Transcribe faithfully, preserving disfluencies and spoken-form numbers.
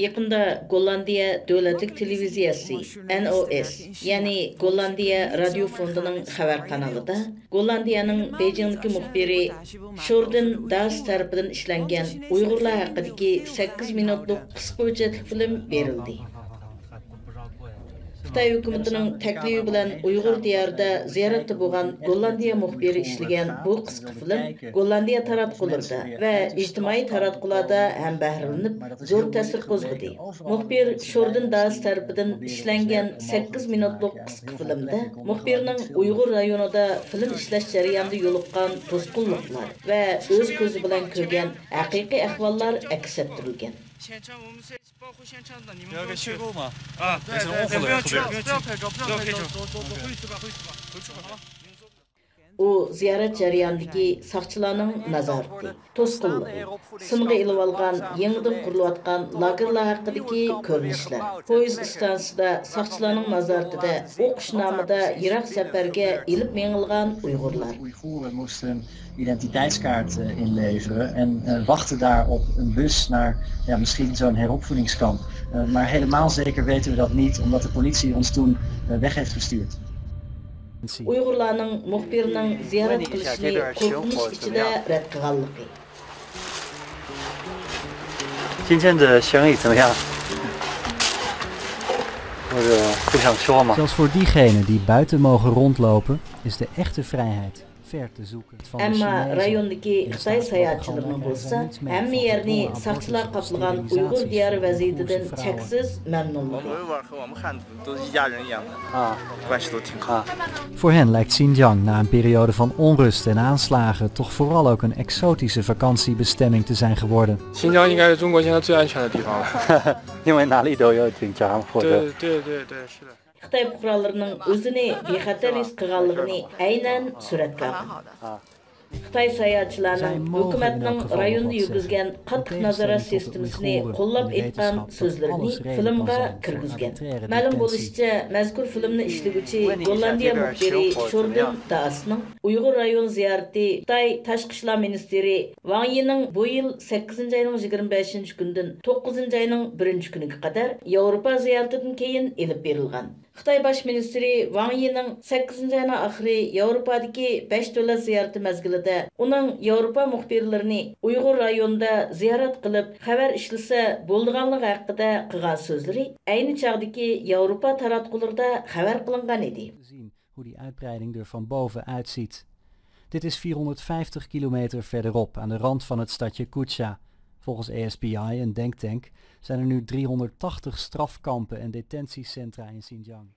يېقىندا گوللاندىيە دۆلەتلىك تېلېۋىزىيەسى، ئېن ئو ئېس، يەنى گوللاندىيە رادىيو فوندىنىڭ خەۋەر قانىلىدا گوللاندىيەنىڭ بېيجىڭدىكى مۇخبىرى شوردىن داس تەرىپىدىن ئىشلەنگەن ئۇيغۇرلار ھەققىدىكى سەككىز مىنۇتلۇق قىسقا ھۆججەتلىك فىلىم بېرىلدى. خىتاي ھۆكۈمىتىنىڭ تەكلىپى بىلەن ئۇيغۇر دىيارىدا زىيارەتتە بولغان گوللاندىيە مۇخبىرى ئىشلىگەن بۇ قىسقا فىلىم گوللاندىيە تاراتقۇلىرىدا ۋە ئىجتىمائىي تاراتقۇلاردا ھەمبەھرىلىنىپ، زور تەسىر قوزغىدى. مۇخبىر شوردىن داس تەرىپىدىن ئىشلەنگەن سەككىز مىنۇتلۇق قىسقا فىلىمدە مۇخبىرنىڭ ئۇيغۇر رايونىدا فىلىم ئىشلەش جەريانىدا يولۇققان توسقۇنلۇقلار ۋە ئۆز كۆزى بىلەن كۆرگەن ھەقىقىي ئەھۋاللار ئەكس ئەتتۈرۈلگەن. 你要给去过吗？啊，对，对，不用去了，不用拍照，不用拍照，走走走，回去吧，回去吧，回去吧，好吧。 ئۇ زىيارەت جەريانىدىكى ساقچىلارنىڭ نازارىتى، توسقۇنلۇقى، سىنغا ئېلىۋالغان يېڭىدىن قۇرۇلۇۋاتقان لاگېرلار ھەققىدىكى كۆرۈنۈشلەر، پويىز ئىستانسىسىدا ساقچىلارنىڭ نازارىتىدە ئوقۇش نامىدا يىراق سەپەرگە ئېلىپ مېڭىلغان ئۇيغۇرلار. Oeigoeren moesten identiteitskaart eh, inleveren en eh, wachten daar op een bus naar ja, misschien zo'n heropvoedingskamp. Eh, maar helemaal zeker weten we dat niet, omdat de politie ons toen eh, weg heeft gestuurd. ئۇيغۇرلارنىڭ مۇخبىرنىڭ زىيارەت قىلىشىنى قورقۇنچ ئىچىدە رەت قىلغانلىقى. 今天的生意怎么样？我这不想说嘛。 Zelfs voor diegenen die buiten mogen rondlopen, is de echte vrijheid ver te zoeken. ئەمما رايوندىكى خىتاي ساياھەتچىلىرىنىڭ بولسا ھەممە يەرنى ساقچىلار قاپلىغان ئۇيغۇر دىيارى ۋەزىيىتىدىن چەكسىز مەمنۇنلۇقى. 都一家人一样的，啊，关系都挺好。 Voor hen lijkt Xinjiang na een periode van onrust en aanslagen toch vooral ook een exotische vakantiebestemming te zijn geworden. 新疆应该是中国现在最安全的地方了。因为哪里都有警察或者对对对对，是的。 خىتاي پۇقرالىرىنىڭ ئۆزىنى بىخەتەر ھېس قىلغانلىقىنى ئەينەن سۈرەتكە ئالغان. خىتاي ساياھەتچىلەرنىڭ ھۆكۈمەتنىڭ رايوندا يۈرگۈزگەن قاتتىق نازارەت سىستېمىسىنى قوللاپ ئېيتقان سۆزلىرىنى فىلىمغا كىرگۈزگەن. مەلۇم بولۇشىچە، مەزكۇر فىلىمنى ئىشلىگۈچى گوللاندىيە مۇخبىرى شوردىن دائاسنىڭ ئۇيغۇر رايون زىيارىتى خىتاي تاشقى ئىشلار مىنىستىرى ۋاڭ يىنىڭ بۇ يىل سەككىزىنچى ئاينىڭ يىگىرمە بەشىنچى كۈنىدىن توققۇزىنچى ئاينىڭ بىرىنچى كۈنىگە قەدەر ياۋروپا زىيارىتىدىن كېيىن ئېلىپ بېرىلغان. خىتاي باش مىنىستىرى ۋاڭ يىنىڭ سەككىزىنچى ئاينىڭ ئاخىرى ياۋروپادىكى بەش دۆلەت زىيارىتى مەزگىلىدە ئۇنىڭ ياۋروپا مۇخبىرلىرىنى ئۇيغۇر رايونىدا زىيارەت قىلىپ خەۋەر ئىشلىسە بولىدىغانلىقى ھەققىدە قىلغان سۆزلىرى ئەينى چاغدىكى ياۋروپا تاراتقۇلىرىدا خەۋەر قىلىنغان ئىدى. Hoe die uitbreiding er van boven uitziet. Dit is vierhonderdvijftig kilometer verderop, aan de rand van het stadje Kutxa. Volgens A S P I, een denktank, zijn er nu driehonderdtachtig strafkampen en detentiecentra in Xinjiang.